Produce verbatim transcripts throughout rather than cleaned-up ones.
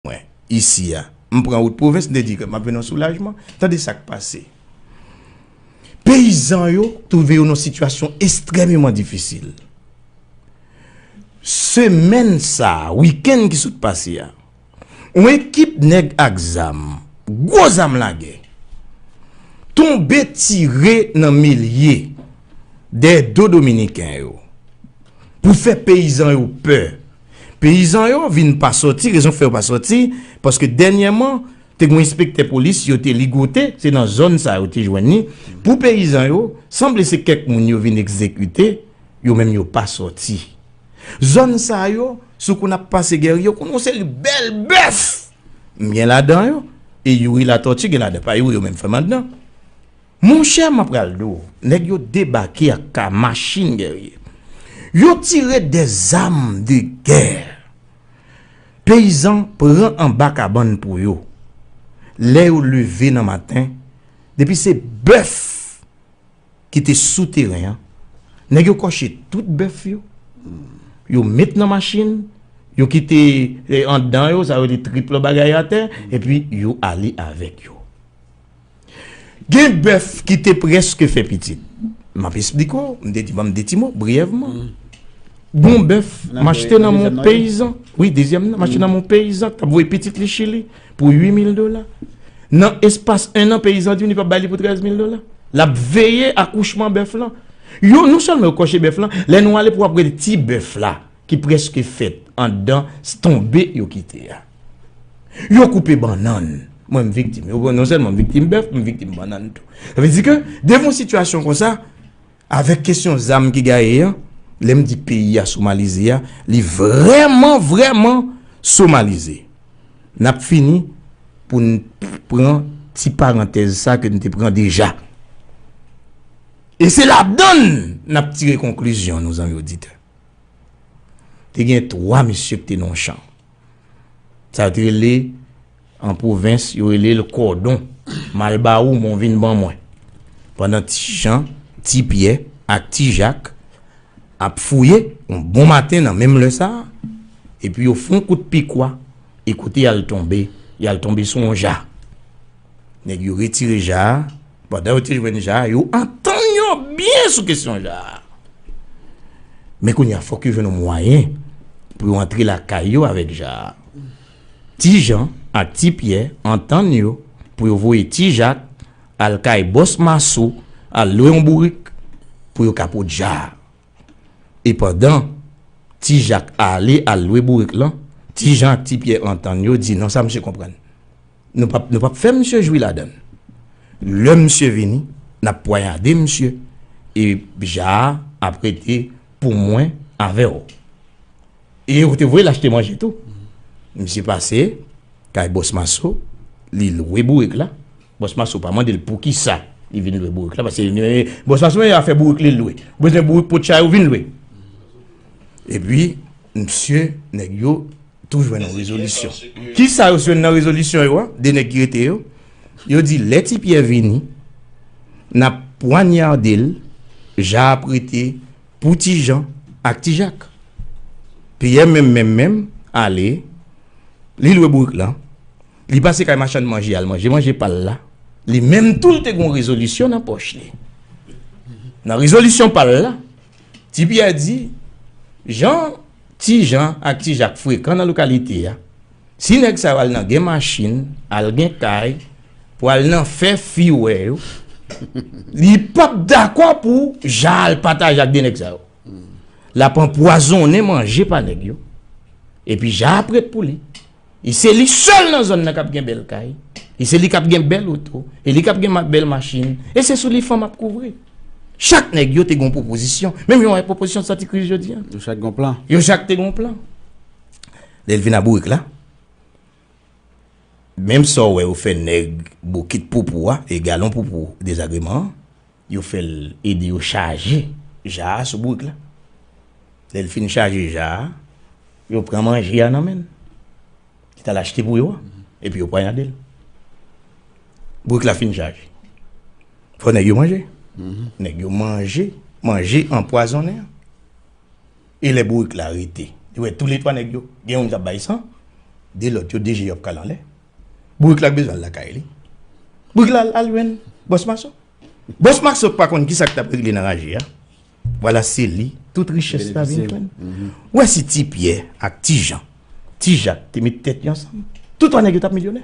mwen isi a. M pran wout pwovens, m te di ke m ap vin yon soulajman. Tande sa k pase. Peyizan yo twouve yo nan sitiyasyon ekstrèmeman difisil. Semèn sa a, wikenn ki sot pase a, yon ekip nèg ak zam, gwo zam lagè, tonbe tire nan milye dèyè do dominiken yo pou fè peyizan yo pè. Peyizan yo vin pa sòti, rezon k fè yo pa sòti, paske dènyèman, te gen yon enspektè polis, yo te ligote, se nan zòn sa yo te jwenn li. Pou peyizan yo, sanble se kèk moun yo vin egzekite, yo menm yo pa sòti. Zòn sa yo, sou kou n ap pase Guerrier, yo konn yon seri bèl bèf. M gen ladan yo, e Youri Latòti gen ladan, pa Youri, yo menm fè m anndan. Monchè, m ap pral di w, nèg yo debake ak ka machin Guerrier. Yo tire de zam de gè. Peyizan pran anba kabann pou yo. Lè yo leve nan maten, depi se bèf ki te sou teren an, nèg yo kòche tout bèf yo, yo met nan machin, yo kite, eh, anndan yo, sa yo te trip lòt bagay atè, epi yo ale avèk yo. Gen bèf ki te prèske fè pitit. M ap esplike w, m te di, ban m de ti mo, briyèvman. Bon bèf, m achte nan men peyizan. Wi, dezyèm nan, m achte nan men peyizan k t ap voye pitit li Chili pou uit mil dola. Nan espas en an, peyizan di m li p ap bay li pou trèz mil dola. L ap veye akouchman bèf lan. Yo, non sèlman yo kòche bèf lan, lè nou ale pou w ap gade ti bèf la ki prèske fèt anndan tonbe yo kite a. Yo koupe bannann. Mwen, m viktim. Yo, non sèlman m viktim bèf, m viktim bannann tou. Sa vle di ke, devan yon sitiyasyon konsa, avèk kesyon zam ki gaye an, lè m di peyi a somalize a, li vrèman, vrèman somalize. N ap fini pou n pran ti parantèz sa ke n te pran deja. E se ladan l n ap tire konklizyon nou, zanmi oditè. Te gen twa mesye ki te nan yon chan. Sa yo te rele, an pwovens, yo rele l kòdon. M al ba ou, men w vin ban mwen. Pandan Ti Jan, Ti Pyè ak Ti Jak ap fouye, yon bon maten nan menm lè sa a, epi yo fè yon kout pikwa, e kote y al tonbe, y al tonbe sou yon ja. Nèg yo retire ja a, pandan yo te jwenn ja a, yo antann yo byen sou kesyon ja a. Men kounye a, fòk yo jwenn yon mwayen pou yo antre lakay yo avèk ja a. Ti Jan ak Ti Pyè antann yo pou yo voye Ti Jak al kay bòs Maso, al lwe yon bourik pou yo ka pot ja a. E pandan Ti Jak ale al lwe bourik lan, Ti Jan ak Ti Pyè antann yo di, "Non, sa misye konprann. Nou p ap, nou p ap fè misye jwi ladan l. Lè misye vini, n ap pwayade misye. E ja a ap rete pou mwen avè w." E yo te voye l achte manje tou. Misye pase kay bòs Maso, li lwe bourik la. Bòs Maso pa mande l poukisa li vin lwe bourik la, paske bòs Maso menm afè bourik li lwe. Ou bezwen bourik pou tchay ou vin lwe. Epi, misye, nèg yo tou jwenn yon rezolisyon. Kisa yo jwenn nan rezolisyon yo a? De nèg ki rete yo, yo di, "Lè Ti Pyè vini, n ap pwanyade l, ja ap rete pou Ti Jan ak Ti Jak." Pyè menm, menm, menm, ale, li lwe bourik lan, li pase kay machann manje, al manje manje pa l la. Li menm tou, l te gen yon rezolisyon nan pòch li. Nan rezolisyon pa l la, Ti Pyè di, jan Ti Jan ak Ti Jak frekan nan lokalite a, si nèg sa yo al nan gen machin, al gen kay, pou al nan fè fi wè yo, li p ap dakò pou ja al pataje ak de nèg sa yo. L ap anpwazonnen manje pa nèg yo. Epi ja ap ret pou li. E se li sèl nan zòn nan k ap gen bèl kay. E se li k ap gen bèl oto. E li k ap gen ma-, bèl machin. E se sou li fanm ap kouvri. Chak nèg yo te gen yon pwopozisyon. Menm jan w wè pwopozisyon Santi Kriz jodi a. Yo chak gen yon plan. Yo chak te gen yon plan. Lè l vin a bourik la, menm sa w wè yo fè nèg bokit poupou a, e galon poupou dezagreman an, yo fè l ede yo chaje ja a sou bourik la. Lè l fin chaje ja a, yo pran manje a nan men l. Li t al achte pou yo a, epi yo pwayande l. Bourik la fin chaje. Fò nèg yo manje. Nèg yo manje, manje anpwazonnen an. E lè bourik la rete, li wè toulètwa nèg yo, gen youn k ap bay san, De lòt yo, de je yo ap kale anlè. Bourik la bezwen al lakay li. Bourik la al, al jwenn Bòs Maso. Bòs Maso pa konn ki sa k t ap regle nan raje a. Vwala se li, tout richès la vin jwenn. Ou wè si Ti Pyè ak Ti Jan, Ti Jak te met tèt yo ansanm, tout twa nèg yo t ap milyonè.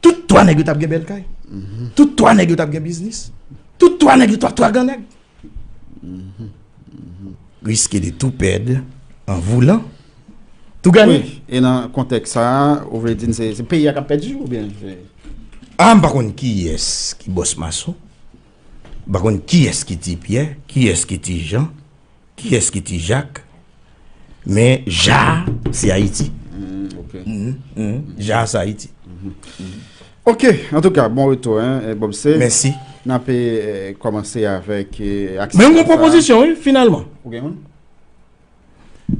Tout twa nèg yo t ap gen bèl kay. Tout twa nèg yo t ap gen biznis. Tout twa nèg yo t ap twa gran nèg. Risque de tout perdre en voulant tout gagner. Wi, e nan kontèks sa a, ou vle di n se, se peyi a k ap pèdi oubyen se... Ah, m pa konn kiyès ki Bòs Maso. M pa konn kiyès ki Ti Pyè, kiyès ki Ti Jan, kiyès ki Ti Jak. Men ja a, se Ayiti. Mm, ok. Mhm, mhm. Ja a, se Ayiti. Ok, antouka, bon retou, hein, eh, Bob C. Mèsi. N ap, eh, kòmanse avèk, eh, aksyon sa. Men m gen pwopozisyon, wi, finalman. Ou gen youn?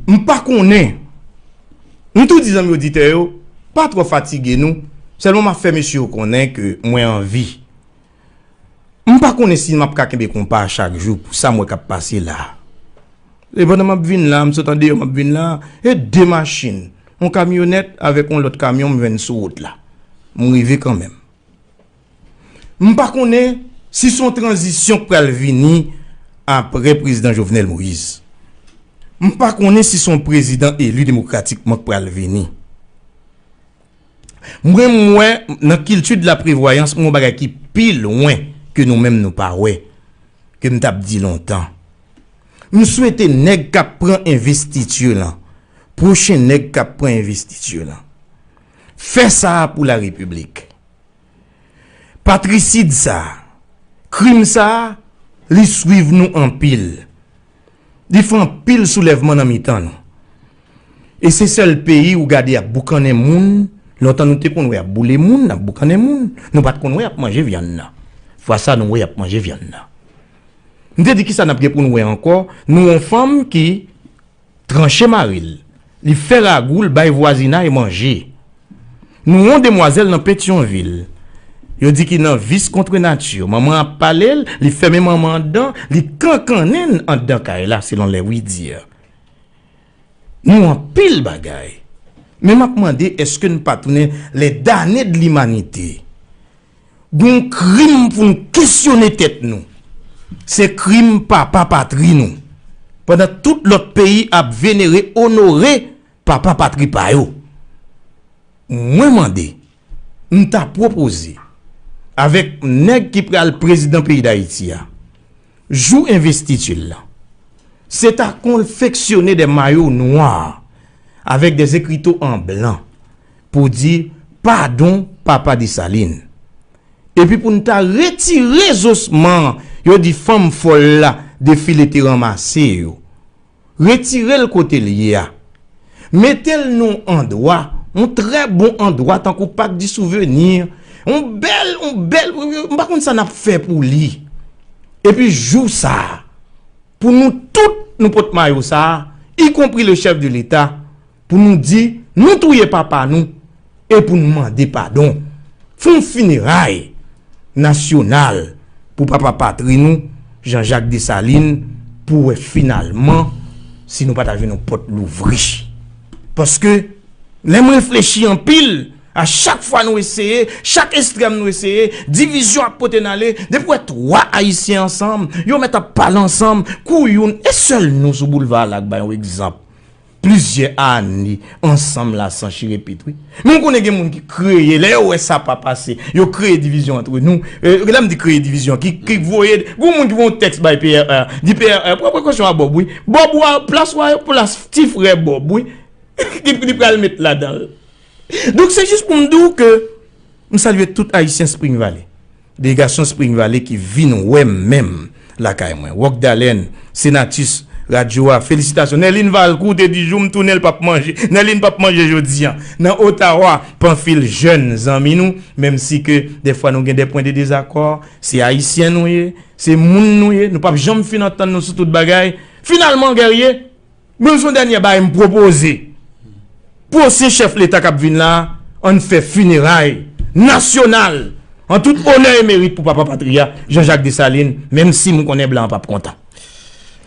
M pa konnen. M tou di zanmi oditè yo, pa twò fatige nou. Sèlman m ap fè mesye yo konnen ke mwen anvi. M pa konnen si m ap ka kenbe konpa a chak jou pou sa m wè k ap pase la. E pandan m ap vin la, m sot andeyò, m ap vin la, e de machin, yon kamyonèt avèk yon lòt kamyon, m jwenn sou wout la. M rive kanmenm. M pa konnen si se yon tranzisyon k pral vini apre prezidan Jovenel Moïse. M pa konnen si se yon prezidan eli demokratikman k pral vini. Mwen, m wè nan kilti de la prevwayans, m wè yon bagay ki pi lwen ke nou menm nou pa wè, ke m t ap di lontan. M swete nèg k ap pran envestiti lan, pwochen nèg k ap pran envestiti lan, fè sa a pou la repiblik. Patrisid sa a, krim sa a, li swiv nou anpil. Li fè anpil soulèvman nan mitan nou. E se sèl peyi ou gade ap boukannen moun, lontan nou te konn wè ap boule moun, ap boukannen moun, nou pa t konn wè ap manje vyann nan. Fwa sa nou wè ap manje vyann nan. M te di kisa n ap gen pou n wè ankò, nou yon fanm ki tranche mari l, li fè ragou l bay vwazinay manje. Nou yon demwazèl nan Petyonvil, yo di ki nan vis kontre nati, manman ap pale l, li fèmen manman anndan, li kankannen n anndan kay la, selon les oui-dire. Nou anpil bagay. Men m ap mande, èske n pa tounen les damnés de l'humanité? Gon krim pou n kesyone tèt nou. Se krim papa patri nou. Pandan tout lòt peyi ap venere, onore papa patri pa yo. Mwen mande, m ta pwopoze, avèk nèg ki pral prezidan peyi Dayiti a, jou envestiti l lan, se ta konfeksyone de mayo nwa avèk de ekrito an blan pou di, "Padon, papa Desalin." Epi pou n ta retire zosman yo di fanm fòl la defile te ranmase yo. Retire l kote l ye a. Mete l nan yon andwa, yon trè bon andwa, tankou Parc du Souvenir. Yon bèl, yon bèl, m pa konn sa n ap fè pou li. Epi jou sa a, pou nou tout, nou pot mayo sa a, ikonpri le chèf de Leta, pou nou di, nou touye papa nou, e pou n mande padon. Fè yon fineray nasyonal pou papa patri nou, Jean-Jacques Dessalines, pou wè finalman si nou pa ta jwenn yon pòt louvri. Paske, lè m reflechi anpil, a chak fwa nou eseye, chak ekstrèm nou eseye, divizyon ap pote n ale, depi w wè twa Ayisyen ansanm, yo mèt ap pale ansanm, kou youn, e sèl nou sou boulva la k bay yon egzanp. Plizyè ane ansanm la san chire pit, wi. Men w konnen gen moun ki kreye, lè yo wè sa pa pase, yo kreye divizyon antre nou. E, lè m di kreye divizyon, ki, ki voye, gon moun ki voye yon tèks bay P R R, di P R R, pran prekosyon a Bob, wi. Bob, ou a plas ou a, plas ti frè Bob, wi. Li, li pral met ladan l. Donk, se jis pou m di w ke m salye tout Ayisyen Spring Valley. Delegasyon Spring Valley ki vin wè m menm lakay mwen. Rock Dalen, Senatus, radyo a, felisitasyon. Nerline Valcourt te di jou m tounen l p ap manje. Nerline p ap manje jodi a. Nan Ottawa, Panfil, jèn zanmi nou, menm si ke dèfwa nou gen de pwen de dezakò, se Ayisyen nou ye, se moun nou ye, nou p ap janm fin antann nou sou tout bagay. Finalman, Guerrier, Bon, se yon dènye bagay m pwopoze. Pwochen chèf Leta k ap vin la, ann fè fineray nasyonal, an tout onè e merit pou papa patri a, Jean-Jacques Dessalines, menm si m konnen blan an p ap kontan.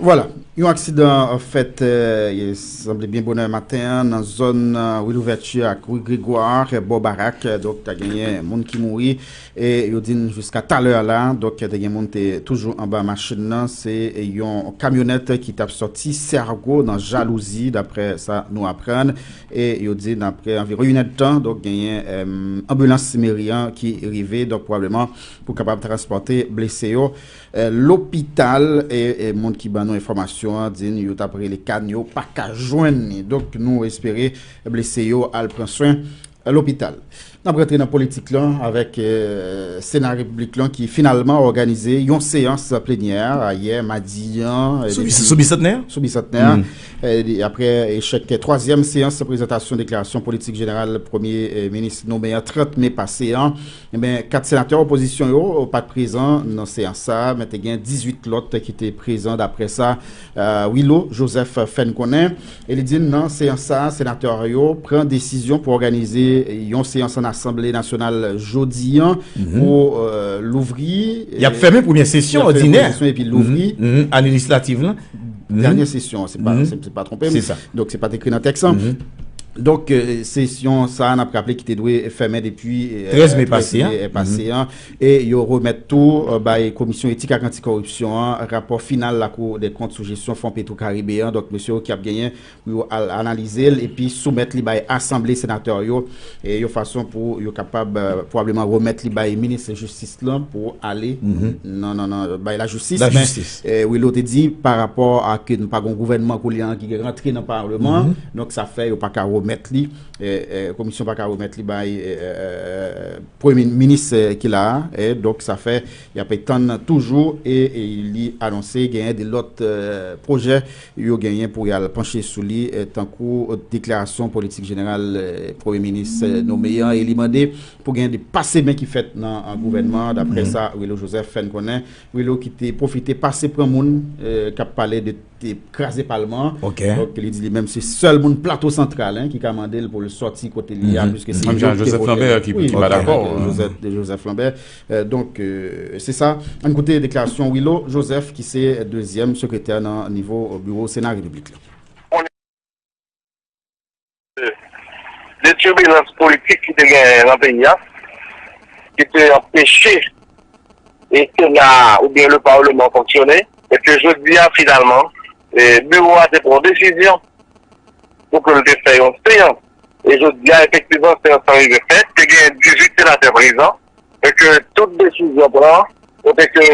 Vwala. Yon aksidan fèt, eh, sanble byen bonè maten an nan zòn, eh, Rue Louverture ak Rue Grégoire, eh, bò Barak. Eh, donk, ta genyen moun ki mouri e yo di n jiska talè a la. Donk, te gen moun te toujou anba machin nan. Se yon kamyonèt ki t ap sòti Sègo nan Jalouzi, daprè sa nou aprann. E yo di n apre anviwon inèdtan, donk, genyen, eh, anbilans meri an ki rive, donk, pwobableman pou kapab transpòte blese yo eh, lopital, e, e moun ki ban nou enfòmasyon an di n yo t ap rele kàn yo pa ka jwenn li. Donk, nou espere blese yo al pran swen, eh, lopital. N ap rantre nan politik lan avèk, eh, Sena Repiblik lan ki finalman òganize yon seyans plenyè ayè madi an, eh, Sou bis-, depi sou bisantnè? Sou bisantnè. Eh, de-, apre echèk twazyèm seyans prezantasyon deklarasyon politik jeneral premye, eh, minis nonmen an trant me pase an, Ebyen, kat senatè opozisyon yo pa t prezan nan seyans sa a, men te gen dizuit lòt ki te prezan. Daprè sa, eh, Willo Joseph fè n konnen, e li di n nan seyans sa a, senatè yo pran desizyon pou òganize yon seyans an Asanble Nasyonal jodi an pou, eh, louvri, Y ap fèmen premyè sesyon òdinè. Y ap fèmen premyè sesyon epi louvri. Mhm, mhm, ane lejislatif lan. Mhm. Dènyè sesyon, se pa, se, se pa twonpe m. Se sa. Donk, se pa t ekri nan tèks lan. Mhm. Donk, eh, sesyon sa a, n ap raple ki te dwe fèmen depi, eh, trèz me pase an. Trèz me, eh, pase an. E yo remèt tou, eh, bay Komisyon Etik ak Antikoripsyon an rapò final Lakou dè Kont sou jesyon Fon Petwo Karibe an. Donk, mesye yo ki ap genyen pou yo al analize l epi soumèt li bay Asanble senatè yo, e yon fason pou yo kapab, eh, pwobableman remèt li bay minis jistis lan pou ale nan, nan, nan, bay lajistis. Men, eh, Willo te di, pa rapò a ke nou pa gen yon gouvènman kounye a ki rantre nan palman an, donk sa fè yo pa ka remèt li, eh, eh, komisyon pa ka remèt li bay, eh, eh, eh, premye minis, eh, ki la a, eh, donk sa fè y ap tann toujou, e, e li anonse genyen de lòt, eh, pwojè yo genyen pou y al panche sou li, eh, tankou deklarasyon politik jeneral, eh, premye minis, eh, nonmen an, e li mande pou genyen de pase men ki fèt nan, eh, gouvènman an, daprè sa Willo Joseph fè n konnen. Willo ki te pwofite pase pran moun, eh, k ap pale de te kraze palman an. Ok. Donk, li di li menm se sèl moun Plato Santral, en, ki ka mande l pou l sòti kote li a, piske se li ki te vote. Menm jan Joseph Lambert ki, ki pa dakò, Joseph, Joseph Lambert. Eh, donk, eh, se sa. Ann koute deklarasyon Willo Joseph, ki se dezyèm sekretè nan nivo biwo Sena Repiblik la. De tibilans politik ki te genyen nan peyi a, ki te anpeche e Sena a oubyen le Palman fonksyone, e ke jodi a, finalman, e biwo a te pran yon desizyon pou ke l te fè yon seyans. E jodi a, efektivman, seyans lan rive fèt, te gen dizuit senatè prezan, e ke tout desizyon pran, kote ke,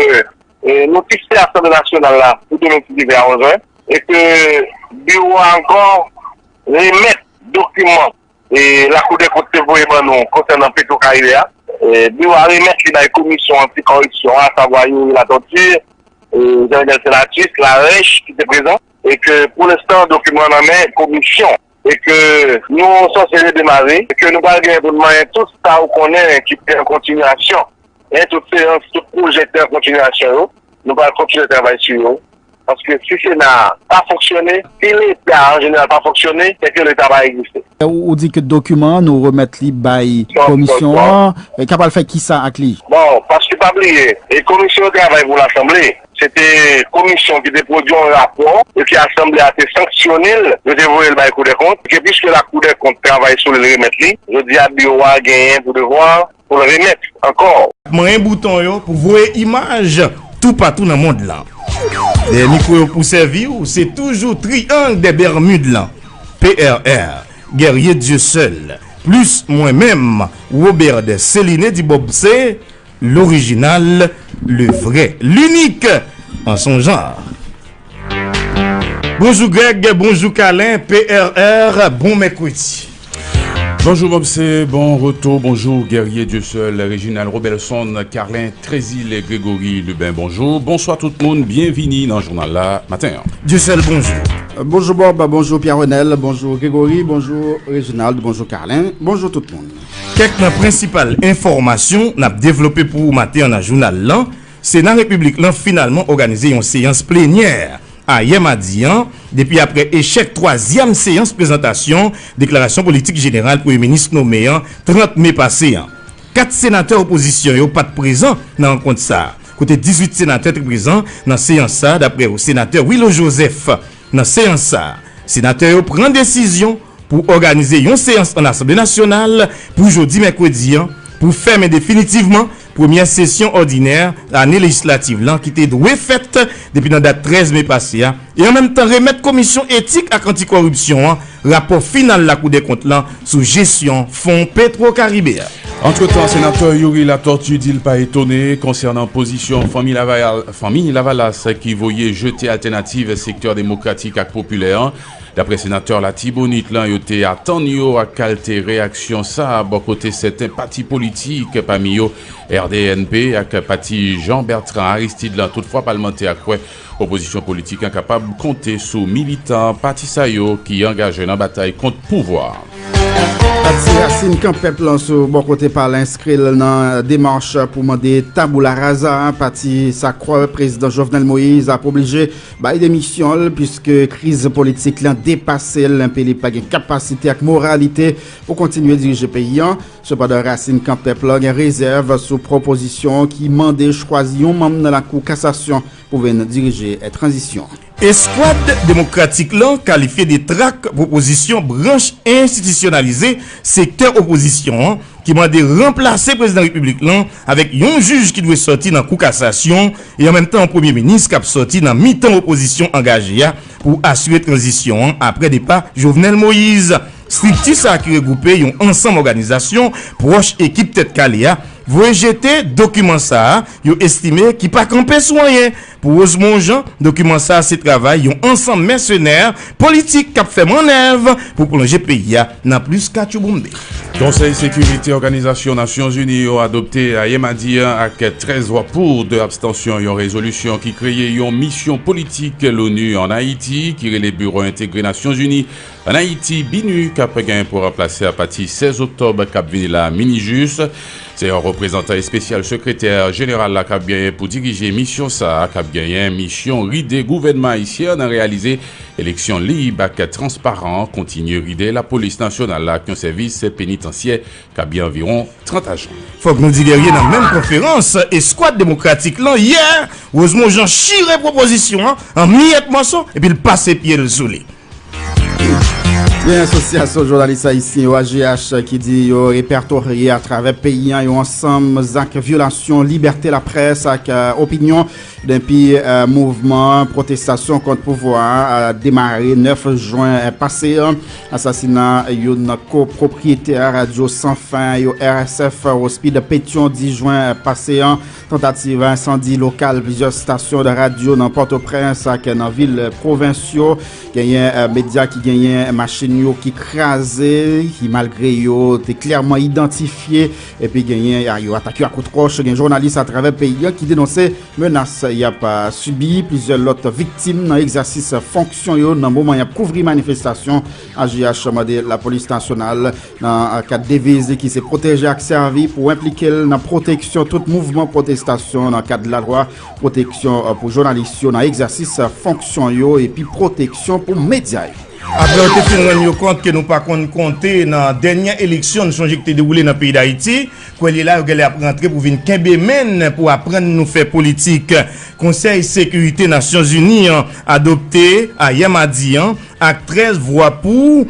e, nou fikse Asanble Nasyonal la pou demen ki rive a onz è, e ke biwo a ankò remèt dokiman e Lakou dè Kont te voye ban nou konsènan Petwo Karibe a. E, biwo a remèt li bay Komisyon Anti-Kòripsyon, asavwa Youri Latortue, e, Jean Renel Senatus, Larèche ki te prezan, e ke pou lenstan dokiman an nan men Komisyon, e ke nou sanse redemare, e ke nou pral gen pou n manyen tout sa ou konnen ki te an kontinyasyon, e tout seyans, tout pwojè ki te an kontinyasyon yo, nou pral kontinye travay sou yo. Paske si Sena a pa fonksyone, si Leta an jeneral pa fonksyone, se ke Leta pa egziste. Ou, ou di ke dokiman an, nou remèt li bay komisyon an, e k ap al fè kisa ak li? Bon, paske pa bliye, e komisyon yo travay pou Lasanble. Se te komisyon ki te pwodui yon rapò, epi Asanble a te sanksyone l, yo te voye l bay Kou dè Kont, ke piske Lakou dè Kont travay sou li, l remèt li, jodi a, biwo a genyen pou devwa pou l remèt ankò. Manyen bouton yo pou voye imaj toupatou nan mond lan. Dèyè mikwo yo pou sèvi w, se toujou Triyang dè Bèmid lan. P R R, Guerrier Dieuseul, plis mwen menm, Robert Céliné di Bob C, l'original, le vrai, l'unique en son genre. Bonjou Greg, bonjou Kalen, P R R, bon mèkredi. Bonjou Bob C, bon retou, bonjou Guerrier Dieuseul, Reginald Robelson, Carlin Trezil, Gregory Lubin, bonjou. Bonswa tout moun, byenvini nan jounal la maten an. Dieuseul, bonjou. Bonjou Bob, bonjou Pierre Renel, bonjou Gregory, bonjou Reginald, bonjou Carlin, bonjou tout moun. Kèk nan prensipal enfòmasyon n ap devlope pou ou maten an nan jounal lan, Sena Repiblik lan finalman òganize yon seyans plenyè ayè madi an, depi apre echèk twazyèm seyans prezantasyon deklarasyon politik jeneral Premye Minis nome an trant me pase an. Kat senatè opozisyon yo pa t prezan nan rankont sa a. kote dizuit senatè te prezan nan seyans sa a, dapre senatè Willo Joseph. Nan seyans sa a, senatè yo pran desizyon pou òganize yon seyans an Asanble Nasyonal pou jodi mèkredi an, pou fèmen definitivman premyè sesyon òdinè ane lejislativ lan ki te dwe fèt depi nan dat trèz me pase a, e an menm tan remèt Komisyon Etik ak Antikoripsyon an rapò final Lakoudèkont lan sou jesyon fon Petro Caribe a. Antretan, senatè Youri Latortue di l pa etone konsènan pozisyon Fanmi Lavalas, Fanmi Lavalas ki voye jete altènativ sektè demokratik ak popilè an. Dapre senatè Latibonit lan, yo te atann yo ak kalte reyaksyon sa a bò kote sèten pati politik, pami yo R D N P ak pati Jean Bertrand Aristide lan. Toutfwa, palmantè a kwè opozisyon politik an kapab konte sou militan pati sa yo ki angaje nan batay kont pouvwa. Pati Rasin Kan Pèp lan sou bò kote pa l enskri l nan demach pou mande taboula raza. Pati sa kwè prezidan Jovenel Moïse ap oblije bay demisyon l, piske kriz politik lan depase l, enpi li pa gen kapasite ak moralite pou kontinye dirije peyi an. Sepandan, Rasin Kan Pèp lan gen rezèv sou pwopozisyon ki mande chwazi yon manm nan Lakou Kasasyon pou vin dirije tranzisyon. Eskwad Demokratik lan kalifye de trak pwopozisyon branch enstitisyonalize sektè opozisyon an ki mande ranplase prezidan repiblik lan avèk yon jij ki dwe sòti nan Kou Kasasyon e an menm tan yon premye minis k ap sòti nan mitan opozisyon angaje a pou asire tranzisyon an apre depa Jovenel Moïse. Estrikti sa a ki regwoupe yon ansanm òganizasyon pwòch ekip Tèt Kale a voye jete dokiman sa a yo estime ki pa kanpe sou anyen. Pou Rosemond Jean, dokiman sa a se travay yon ansanm mèsenè politik k ap fè mannèv pou plonje peyi a nan plis katchouboumbe. Konsèy Sekirite Òganizasyon Nasyonzini yo adopte ayè madi a ak trèz vwa pou, de abstansyon yon rezolisyon ki kreye yon misyon politik Loni ann Ayiti ki rele Biwo Entegre Nasyonzini ann Ayiti, BINUH, k ap gen pou ranplase apati sèz oktòb k ap vini la a MINUJUST. Se yon reprezantan espesyal sekretè jeneral la k ap genyen pou dirije misyon sa a, k ap genyen misyon ride gouvènman ayisyen an nan reyalize eleksyon lib ak transparan, kontinye ride lapolis nasyonal la ak yon sèvis penitansyè k ap gen anviwon trant ajan. Fòk nou di Guerrier nan menm konferans, eskwad demokratik lan yè, Rosemond Jean chire pwopozisyon an an miyèt mòso epi l pase pye l sou li. Gen Asosyasyon Jounalis Ayisyen yo, A J H, ki di yo repètorye atravè peyi a yon ansanm zak vyolasyon libète laprès ak, eh, opinyon depi, eh, mouvman pwotestasyon kont pouvwa a, eh, demare nèf jen, eh, pase an. Asasina youn nan kopwopriyetè radyo San Fen yo, R S F, Wospid Petyon, dis jen, eh, pase an. Tantativ ensandi lokal plizyè estasyon de radyo nan Pòtoprens ak nan vil pwovens yo. Genyen, eh, medya ki genyen machin yo ki kraze, ki malgre yo te klèman idantifye, epi genyen, ah, yo atake yo ak kout wòch. Gen jounalis atravè peyi a ki denonse menas y ap, ah, sibi. Plizyè lòt viktim nan egzèsis fonksyon yo nan moman y ap kouvri manifestasyon. A J H mande lapolis nasyonal nan kad deviz ki se pwoteje ak sèvi pou enplike l nan pwoteksyon tout mouvman pwotestasyon nan kad lalwa, pwoteksyon, eh, pou jounalis yo nan egzèsis fonksyon yo epi pwoteksyon pou medya yo. Apre yo te fin rann yo kont ke nou pa konn konte nan dènye eleksyon, n sonje ki te dewoule nan peyi Dayiti, kwè l ye la yo genlè ap rantre pou vin kenbe men n pou aprann nou fè politik. Konsèy Sekirite Nasyonzini an adopte ayè madi an ak trèz vwa pou,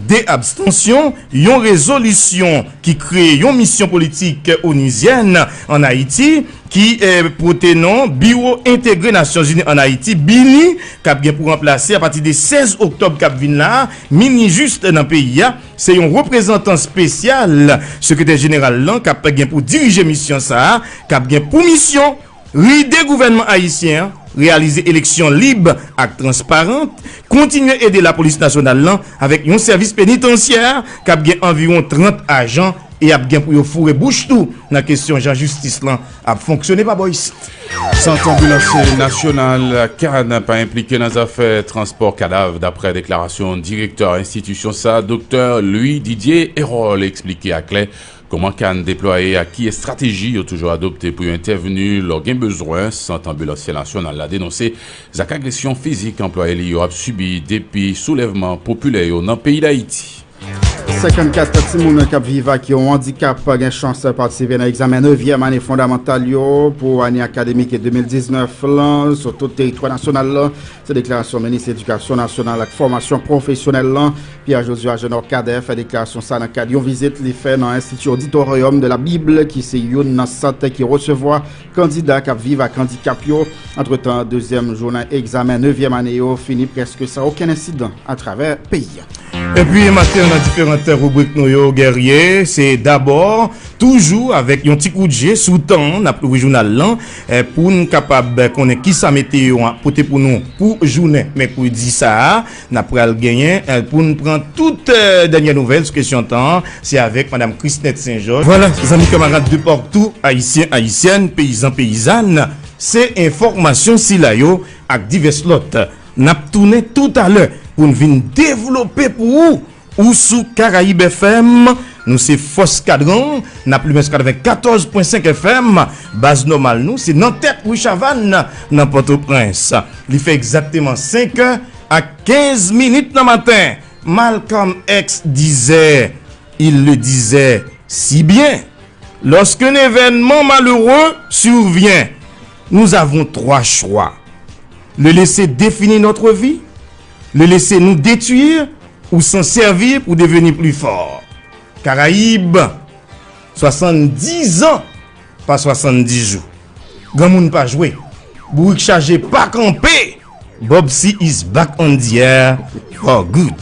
de abstansyon, yon rezolisyon ki kreye yon misyon politik onizyèn ann Ayiti, ki, eh, pote non Biwo Entegre Nasyonzini ann Ayiti, BINUH, k ap gen pou ranplase apati de sèz oktòb k ap vin la a, MINUJUST nan peyi a. Se yon reprezantan espesyal sekretè jeneral lan k ap gen pou dirije misyon sa a, k ap gen pou misyon ride gouvènman ayisyen an, reyalize eleksyon lib ak transparan, kontinye ede lapolis nasyonal lan avèk yon sèvis penitansyè k ap gen anviwon trant ajan e ap gen pou yo foure bouch tou nan kesyon jan jistis lan ap fonksyone pa bò isit. Sant Anbilans Nasyonal, CAN, pa enplike nan zafè transpò kadav, dapre deklarasyon direktè enstitisyon sa, Doktè Louis Didier Erol, eksplike aklè kòman CAN deplwaye ak ki estrateji yo toujou adopte pou yo entèvni lè gen bezwen. Sant Anbilansye Nasyonal la denonse zak agresyon fizik anplwaye li yo ap sibi depi soulèvman popilè yo nan peyi Dayiti. Senkannkat timoun k ap viv ak yon andikap gen chans patisipe nan egzamen nevyèm ane fondamantal yo pou ane akademik de mil diznèf lan sou tout teritwa nasyonal lan. Se deklarasyon minis edikasyon nasyonal ak fòmasyon pwofesyonèl lan, Pierre Josué Agenor Cadet, fè deklarasyon sa nan kad yon vizit li fè nan Institut Auditorium de la Bible, ki se youn nan sant ki resevwa kandida k ap viv ak andikap yo. Antretan, dezyèm jounen egzamen nevyèm ane yo fini prèske san okenn ensidan atravè peyi a. Epi maten an, nan diferan ribrik nou yo, Guerrier, se dabò, toujou avèk yon ti kout je sou tan, n ap louvri jounal lan, eh, pou n kapab konnen kisa meteyo a pote pou nou pou jounen mèkredi sa a. N ap pral genyen, eh, pou n pran tout, eh, dènyè nouvèl sou kesyon tan an, se avèk Madam Chrisnette Saint-Georges. Vwala, zanmi kamarad de partou, Ayisyen, Ayisyèn, peyizan, peyizàn, se enfòmasyon sila yo ak divès lòt n ap tounen toutalè pou n vin devlope pou ou, ou sou Karayib F M. Nou se Fòs Kadran, n ap limen sou katrevenkatòz pwen senk F M. Baz nòmal nou se nan tèt Ri Chavann, nan Pòtoprens. Li fè egzakteman senk è ak kenz minit nan maten. Malcolm X disait, il le disait si bien, lorsqu'un événement malheureux survient, nous avons trois choix. Le laisser définir notre vie, le laisser nous détruire ou s'en servir pour devenir plus fort. Caraïbes, soixante-dix ans pa swasanndis jou. Granmoun pa jwe. Bourik chaje pa kanpe. Bob C is back on the air for good.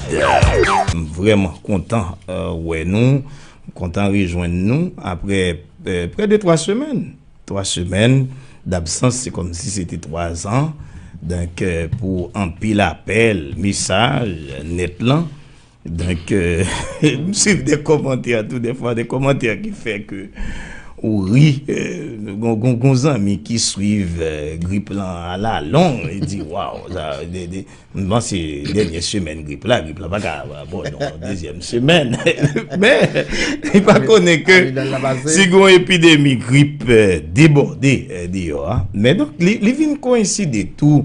M vrèman kontan, euh, wè nou. M kontan rejwenn nou apre, euh, près de twa semèn. Twa semèn d'absence, se kòmsi se te twa zan. Donk, euh, pou anpil apèl, mesaj, nèt lan. Donk, euh, m swiv de kòmantè tou, dèfwa de kòmantè ki fè ke ou ri. Euh, gon, gon, gon zanmi ki swiv, euh, grip lan alalong, li di, waw, sa, de, de, m panse dènyè semèn grip la, grip la pa ka, bon, non, dezyèm semèn. Men, li pa konnen ke si gon epidemi grip, euh, debòde, euh, deyò a. Men donk, li, li vin koyenside tou,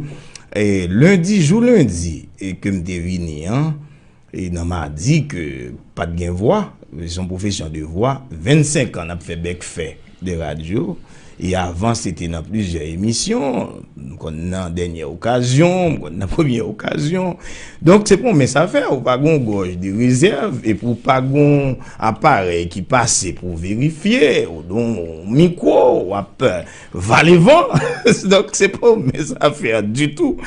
e lendi, jou lendi, e ke m te vini an, e nan madi ke pa t gen vwa, se yon pwofesyon de vwa, vennsenk an n ap fè bèk fè de radyo, e avan se te nan plizyè emisyon, m konn nan Dènyè Okazyon, m konn nan Premyè Okazyon. Donk se pwomès a fè, ou pa gon gòj de rezèv, epi ou pa gon aparèy ki pase pou verifye, ou don mikwo, w ap vale van. Donk, se pa yon mens afè ditou.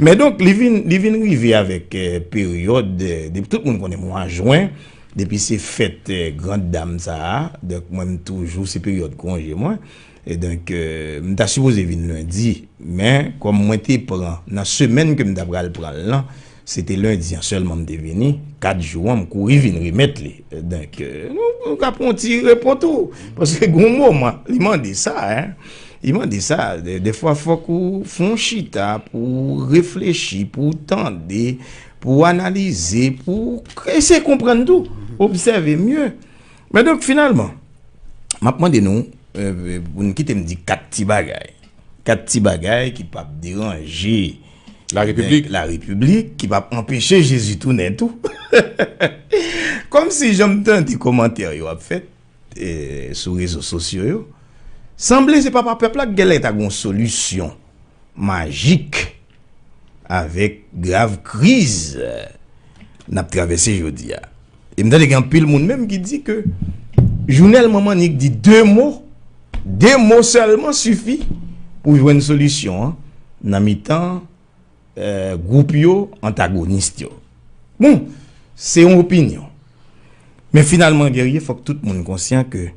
Men donk, li vin, li vin rive avèk, eh, peryòd, eh, depi tout moun konnen mwa jen, depi se fèt, eh, grand dame sa a, donk, mwen, m toujou, se peryòd konje mwen. E donk, eh, m ta sipoze vin lendi, men kòm mwen te pran, nan semèn ke m ta pral pran l lan, se te lendi an sèlman m te vini, kat jou an, m kouri vin remèt li. Donk, eh, nou, nou ka pran yon ti repo tou. Paske gon moman, li mande sa, en. Li mande sa. De, defwa, fòk ou fè yon chita pou w reflechi, pou w tande, pou w analize, pou w eseye konprann tou, obsève mye. Men donk, finalman, m ap mande nou, eh, pou n kite m di kat ti bagay. Kat ti bagay ki p ap deranje larepiblik, larepiblik, ki p ap anpeche Jezi tounen tou. Kòmsi jan m tande kòmantè yo ap fèt, eh, sou rezo sosyo yo, sanble se papa pèp la k genlè ta gon solisyon majik avèk grav kriz n ap travèse jodi a. E m tande gen anpil moun menm ki di ke Jounèl Manmannik di de mo, de mo sèlman sifi pou jwenn solisyon an nan mitan, eh, gwoup yo, antagonis yo. Bon, se yon opinyon. Men finalman, Guerrier, fòk tout moun konsyan ke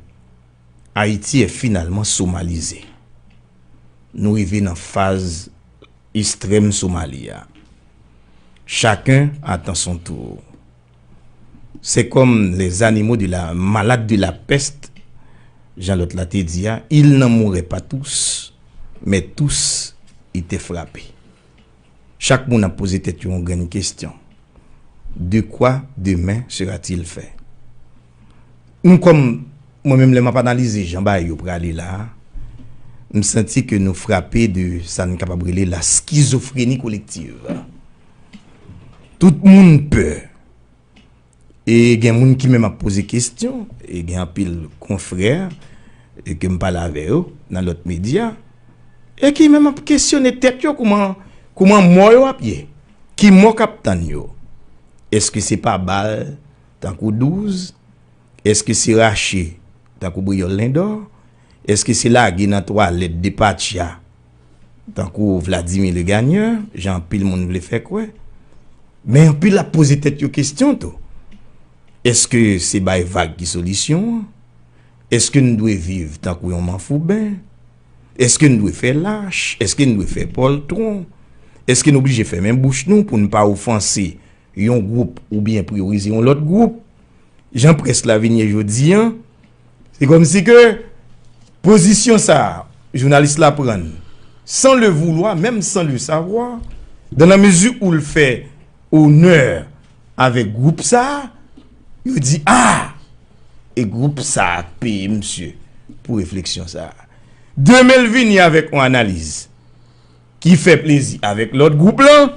Ayiti è finalman somalize. Nou rive nan faz ekstrèm Somali a. Chacun attend son tour. C'est comme les animaux de la, malades de la peste, jan lòt la te di a, ils n'en mouraient pas tous, mais tous étaient frappés. Chak moun ap poze tèt yo yon grenn kesyon. De quoi demain sera-t-il fait? Nou kòm, mwen menm, lè m ap analize jan bagay yo prale la, m santi ke nou frape de sa n kapab rele la skizofreni kolektiv. Tout moun pè. E gen moun ki menm ap poze kesyon, e gen anpil konfrè e ke m pale avè yo nan lòt medya, e ki menm ap kesyone tèt yo kouman, kouman mò yo ap ye, ki mò k ap tann yo. Èske se pa bal tankou douz? Èske se rache tankou Briyòl Lendò? Èske se lage nan twalèt depatya tankou Vladimir le Gagneur, jan anpil moun vle fè kwè? Men anpil ap poze tèt yo kesyon tou. Èske se bay vag ki solisyon an? Èske n dwe viv tankou yon manfouben? Èske n dwe fè lach? Èske n dwe fè pòltwon? Èske n oblije fèmen bouch nou pou n pa ofanse yon gwoup oubyen priyorize yon lòt gwoup? Jan près la vin ye jodi an, se kòmsi ke pozisyon sa a, jounalis la pran l, san le voulwa, menm san le savwa, dan la mezi ou l fè onè avèk gwoup sa a, yo di, a! E gwoup sa a k peye misye pou refleksyon sa a. Demen l vini avèk yon analiz ki fè plezi avèk lòt gwoup lan,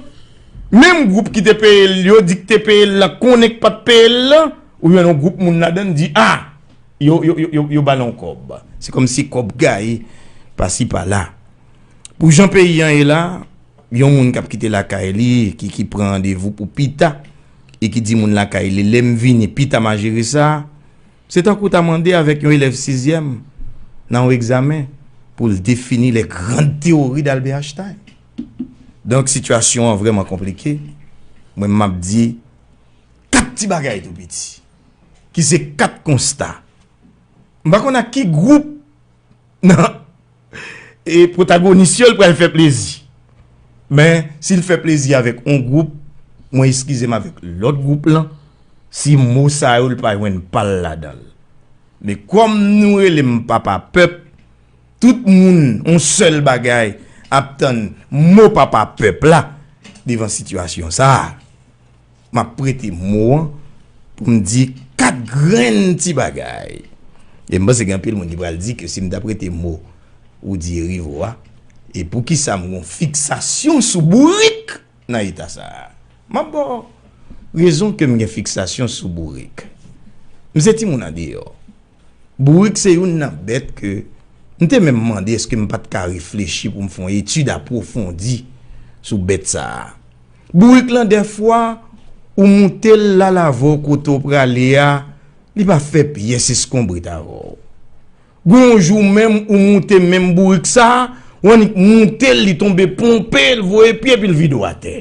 menm gwoup ki te peye l, yo di k te peye l lan, konnen k pa t peye l lan, ou jwenn yon gwoup moun ladan l di, a, yo, yo, yo, yo, yo ba l yon kòb. Se kòmsi kòb gaye pasi pala. Pou jan peyi an ye la, yon moun k ap kite lakay li, ki, ki pran randevou pou pita, e ki di moun lakay li, lè m vini, pita m a jere sa, se tankou w ta mande avèk yon elèv sizyèm nan yon egzamen pou l defini les grandes théories d'Albert Einstein. Donk, sitiyasyon an vrèman konplike. Mwen, m ap di kat ti bagay tou piti, ki se kat konsta. M pa konn ak ki gwoup nan e pwotagonis yo l pral fè plezi. Men, si l fè plezi avèk yon gwoup, mwen eskize m avèk lòt gwoup lan, si mo sa yo l pa jwenn pa l ladan l. Men kòm nou rele m papa pèp, tout moun, yon sèl bagay, ap tann mo papa pèp la devan sitiyasyon sa a. M ap prete mo an pou m di kat grenn ti bagay. E m panse gen anpil moun ki pral di ke si m ta prete mo ou di Erivo a, e poukisa m gon fiksasyon sou bourik nan eta sa a? M ap ba w rezon ke m gen fiksasyon sou bourik. M se timoun andeyò. Bourik se youn nan bèt ke m te menm mande èske m pa t ka reflechi pou m fè yon etid apwofondi sou bèt sa a. Bourik lan, dèfwa, ou moute l, l al avè w kote w prale a, li pa fè pyès eskonbrit avè w. Gen yon jou menm, ou moute menm bourik sa a, ou annik moute l, li tonbe ponpe, l voye pye, epi l vide w atè.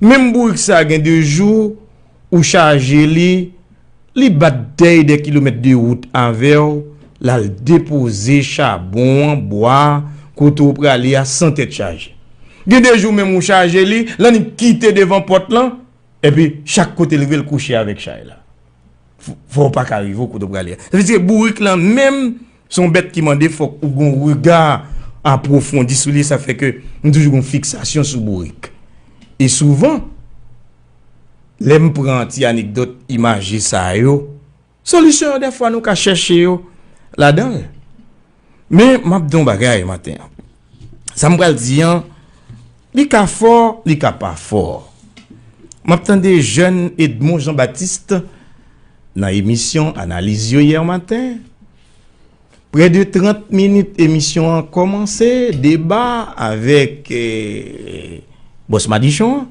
Menm bourik sa a, gen de jou, ou chaje li, li bat dèy de kilomèt de wout avè w, l al depoze chabon an, bwa a, kote w prale a, san tèt chaje. Gen de jou menm ou chaje li, l annik kite devan pòt lan, epi chak kote l rive, l kouche avèk chay la. Fò, fò w pa ka rive w kote w prale a. Sa vle di ke bourik lan menm, se yon bèt ki mande fòk ou gon rega apwofondi sou li, sa fè ke m toujou gon fiksasyon sou bourik. E souvan, lè m pran ti anekdòt imaje sa yo, solisyon yo, dèfwa, nou ka chèche yo ladan l. Men, m ap di yon bagay maten an. Sa m pral di an, li ka fò, li ka pa fò. M ap tande jèn Edmond Jean Baptiste nan emisyon Analiz yo yè maten. Prè de trant minit emisyon an kòmanse, deba avèk, eh, bòs madichon an,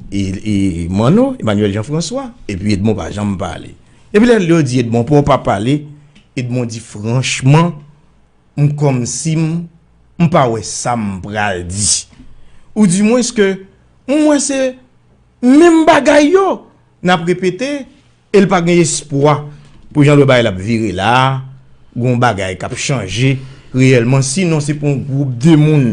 e, e Manno, Emmanuel Jean François, epi Edmond pa janm pale. Epi lè yo di Edmond, pou w pa pale, Edmond di, franchman, m kòmsi m, m pa wè sa m pral di. Ou dimwens ke m wè se menm bagay yo n ap repete, e l pa gen espwa pou jan lè bagay la ap vire la a, gon bagay k ap chanje reyèlman, sinon se pou yon gwoup de moun.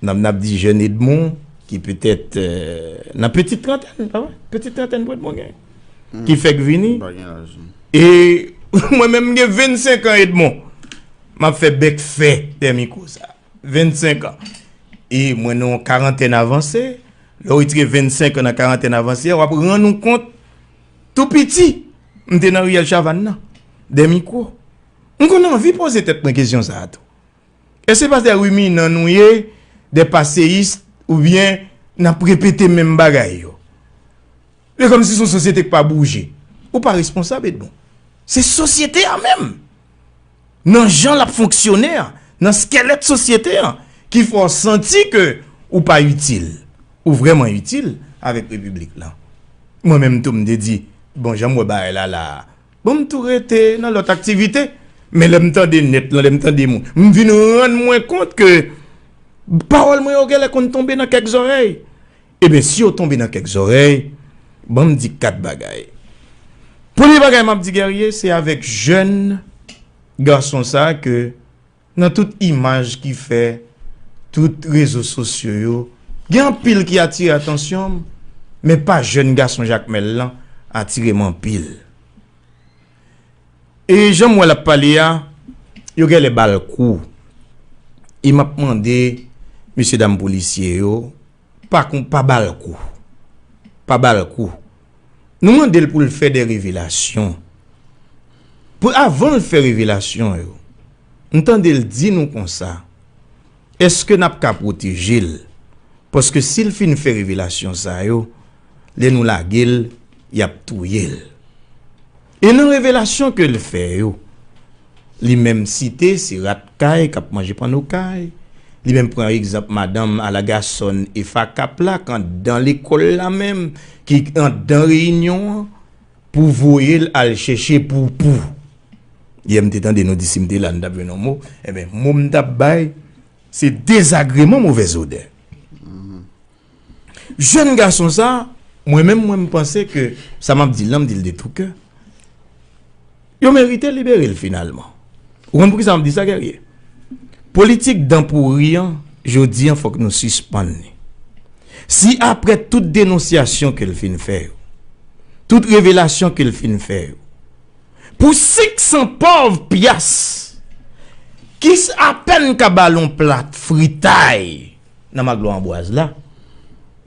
N ap, n ap di jèn Edmond, ki petèt, euh, nan pitit trantèn, pa vre? Pitit trantèn pou Edmond gen. Ki fèk vini. Pa gen laj. E mwen menm, m gen vennsenk an, Edmond. M ap fè bèk fè dèyè mikwo sa. Vennsenk an. E mwen nan yon karantèn avanse. Lè w retire vennsenk an nan karantèn avanse a, w ap rann ou kont, tou piti, m te nan riyèl Chavann nan, dèyè mikwo. M konn anvi poze tèt mwen kesyon sa a tou. Èske se pa de riminan nou ye, de paseyis, oubyen n ap repete menm bagay yo? E kòmsi se yon sosyete k pa bouje. Ou pa responsab, Edmond. Se sosyete a menm. Nan jan l ap fonksyone a, nan skèlèt sosyete a, ki fè w santi ke ou pa itil. Ou vrèman itil avèk repiblik lan. Mwen menm tou, m te di, bon, jan m wè bagay la la a, bon, m tou rete nan lòt aktivite. Men lè m tande nèt lan, lè m tande moun, m vin rann mwen kont ke pawòl mwen yo genlè konn tonbe nan kèk zòrèy. Ebyen, si yo tonbe nan kèk zòrèy, ban m di kat bagay. Premye bagay m ap di, Guerrier, se avèk jèn gason sa a ke nan tout imaj ki fè tout rezo sosyo yo, gen anpil ki atire atansyon m, men pa jèn gason Jakmèl lan atire m anpil. E jan m wè l ap pale a, yo genlè ba l kou. E m ap mande mesye dam polisye yo, pa kon, pa ba l kou. Pa ba l kou. Nou mande l pou l fè de revelasyon. Pou, avan l fè revelasyon yo, m tande l di nou konsa, èske n ap ka pwoteje l? Paske si l fin fè revelasyon sa yo, lè nou lage l, y ap touye l. E nan revelasyon ke l fè yo, li menm site se rat kay k ap manje panno kay. Li menm pran egzanp madanm alagasòn Efa Kap la, k anndan lekòl la menm, ki anndan reyinyon an, pou voye l al chèche poupou. Yè m te tande nou di si m te la, n t ap jwenn yon mo. Enben, mo m t ap bay, se dezagreman, movèz odè. Jèn gason sa, mwen menm, mwen, m panse ke sa m ap di l lan, m di l de tou kè. Yo merite libere l finalman. Ou konn poukisa m ap di sa, Guerrier? Politik dan pouri an, jodi an, fòk nou sispann li. Si apre tout denonsyasyon ke l fin fè yo, tout revelasyon ke l fin fè yo, pou senk san pòv pyas, ki s-, apèn ka ba l yon plat fritay nan Maglo Anbwaz la,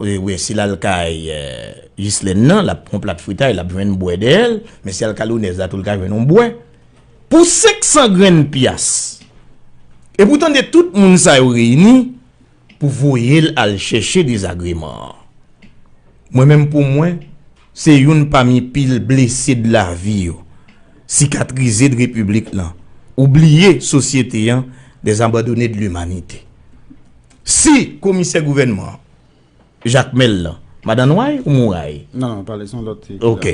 wi, wi, si l al kay, eh, Jislèn nan, l ap pran yon plat fritay, l ap jwenn bwè dèyè l, men si l al kay Lonèz la tou, l ka jwenn yon bwè. Pou senk san grenn pyas. E pou tande tout moun sa yo reyini pou voye l al chèche dezagreman an. Mwen menm pou mwen, se youn pami pil blese de lavi yo, sikatrize de repiblik lan, oubliye sosyete an, des abandonnés de l'humanité. Si komisè gouvènman an, Jakmèl lan, madanm Nway ou Mouray? Non, non, pale, se yon lòt ti. Ok.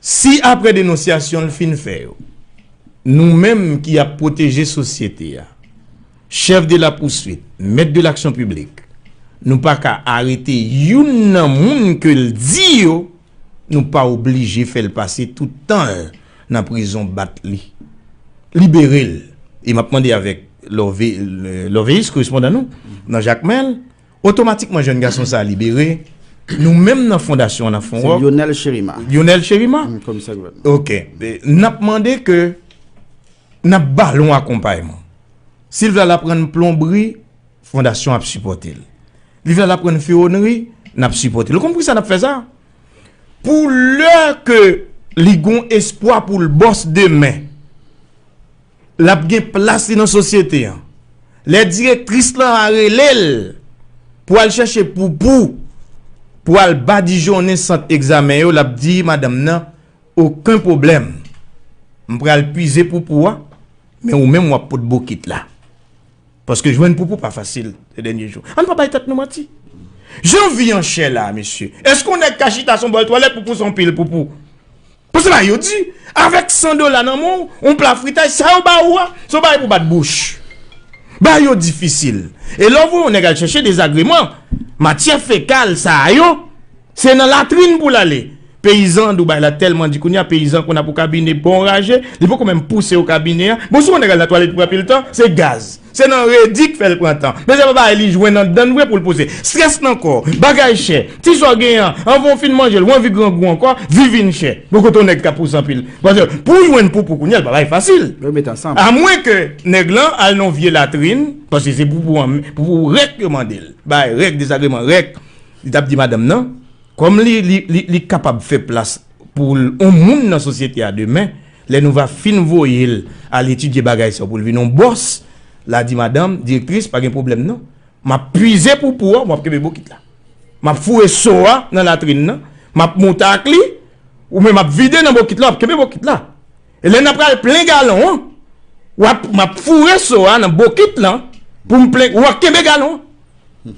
Si apre denonsyasyon l fin fè yo, nou menm ki ap pwoteje sosyete a, chèf de la pouswit, mèt de laksyon piblik, nou pa ka arete youn nan moun ke l di yo, nou pa oblije fè l pase tout tan l nan prizon, bat li. Libere l. E m ap mande avèk Lòve-, Lòveyis, korespondan nou, nan Jakmèl, otomatikman jèn gason sa a libere. Nou menm nan fondasyon an, nan Fon Wòk. Lionel Chérima. Lionel Chérima? Mm, komisè gouvènman. Ok. E, n ap mande ke n ap ba l yon akonpayman. Si l vle al aprann plonbri, fondasyon ap sipòte l. Li vle al aprann fewonri, n ap sipòte l. Ou konn poukisa n ap fè sa? Pou lè ke li gon espwa pou l bòs demen, l ap gen plas li nan sosyete an. Lè direktris lan a rele l pou al chèche poupou, pou al badijonnen sant egzamen yo, l ap di madanm nan, okenn pwoblèm. M pral pize poupou a, men ou menm w ap pot bokit la. Paske jwenn poupou pa fasil se dènye jou. Ann pa bay tèt nou manti. Jan vi an chè la, mesye. Èske yon nèg ka chita sou bòl twalèt pou pouse yon pil poupou? Paske bagay yo di. Avèk san dola nan men w, yon pla fritay, sa yo ba ou a, se yon bagay pou bat bouch. Bagay yo difisil. E lè w voye yon nèg al chèche dezagreman, matyè fekal sa yo, se nan latrin pou l ale. Peyizan Dubai la tèlman di kounye a, peyizan konn ap ou kabine bon raje, li poko menm pouse ou kabine a. Bon, si yon nèg al nan twalèt pou anpil tan, se gaz. Se nan redi k fè l pran tan. Men se pa bagay li jwenn anndan l vre pou l pouse. Strès nan kò, bagay chè, ti sa w genyen an, anvan w fin manje l, ou anvi grangou ankò, vi vin chè. Bon, kote yon nèg ka pouse anpil? Paske pou w jwenn poupou kounye a, l pa bagay fasil. Yo met ansanm. Amwenke nèg lan al nan yon vye latrin, paske se poupou an, poupou rèk yo mande l. Bagay rèk, dezagreman rèk. Li t ap di madanm nan, kòm li, li, li, li kapab fè plas pou l, yon moun nan sosyete a demen, lè nou va fin voye l al etidye bagay sa yo pou l vin yon bòs, l a di madanm, direktris, pa gen pwoblèm non. M ap pize poupou a, w ap kenbe bokit la. M ap foure so a nan latrin nan, M ap monte ak li, ou menm ap vide nan bokit la, w ap kenbe bokit la. E lè n ap pral plen galon an, w ap, m ap foure so a nan bokit lan pou m plen, w ap kenbe galon an.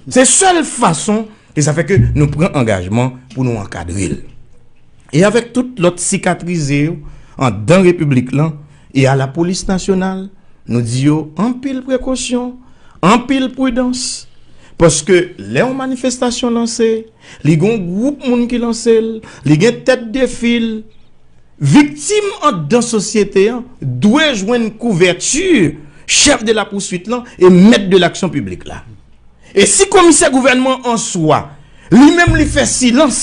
Se sèl fason, e sa fè ke nou pran angajman pou nou ankadre l. E avèk tout lòt sikatrize yo anndan repiblik lan e a lapolis nasyonal, nou di yo anpil prekosyon, anpil pridans. Paske lè yon manifestasyon lanse, li gen yon gwoup moun ki lanse l, li gen tèt de fil. Viktim anndan sosyete an dwe jwenn kouvèti chèf de la pouswit lan e mèt de laksyon piblik la. E si komisè gouvènman an swa, li menm li fè silans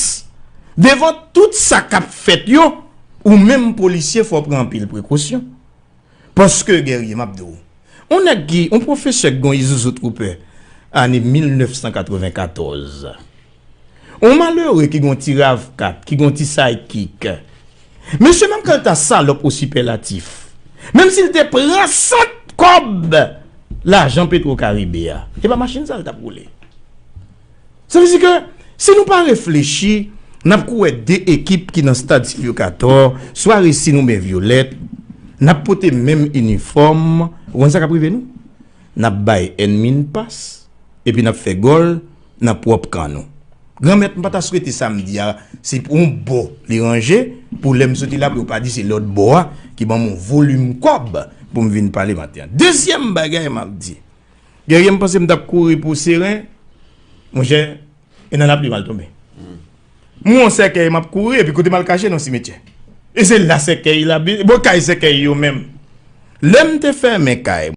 devan tout sa k ap fèt yo, ou menm polisye fò w pran anpil prekosyon. Paske, Guerrier, m ap di w, yon nèg ki, yon pwofesè ki gen yon Isuzu Trooper ane mil nèf san katrevenkatòz, yon malere ki gen yon ti rav kat, ki gen yon ti sidekick, mesye, menm kan l ta salòp o sipèlatif, menm si l te pran sant kòb lajan Petro Caribe a, e pa machin sa l t ap woule. Sa vle di ke si nou pa reflechi, n ap kou wè de ekip ki nan stad Sylvio Cator, swa resi nou men vyolèt, n ap pote menm inifòm, ou konn sa k ap rive nou? N ap bay ènmi n pas, epi n ap fè gòl nan pwòp kan nou. Granmèt, m pa ta swete sa m di a, se pou yon bò li ranje, pou lè m soti la, pou yo pa di se lòt bò a ki ban m yon volim kòb pou m vin pale maten an. Dezyèm bagay m ap di, Guerrier, m panse m t ap kouri pou Seren, monchè, e nan lapli m al tonbe. M wè yon sèkèy, m ap kouri, epi kote m al kache, nan yon simetyè. E se la sèkèy la, bon, kay sèkèy yo menm. Lè m te fèmen kay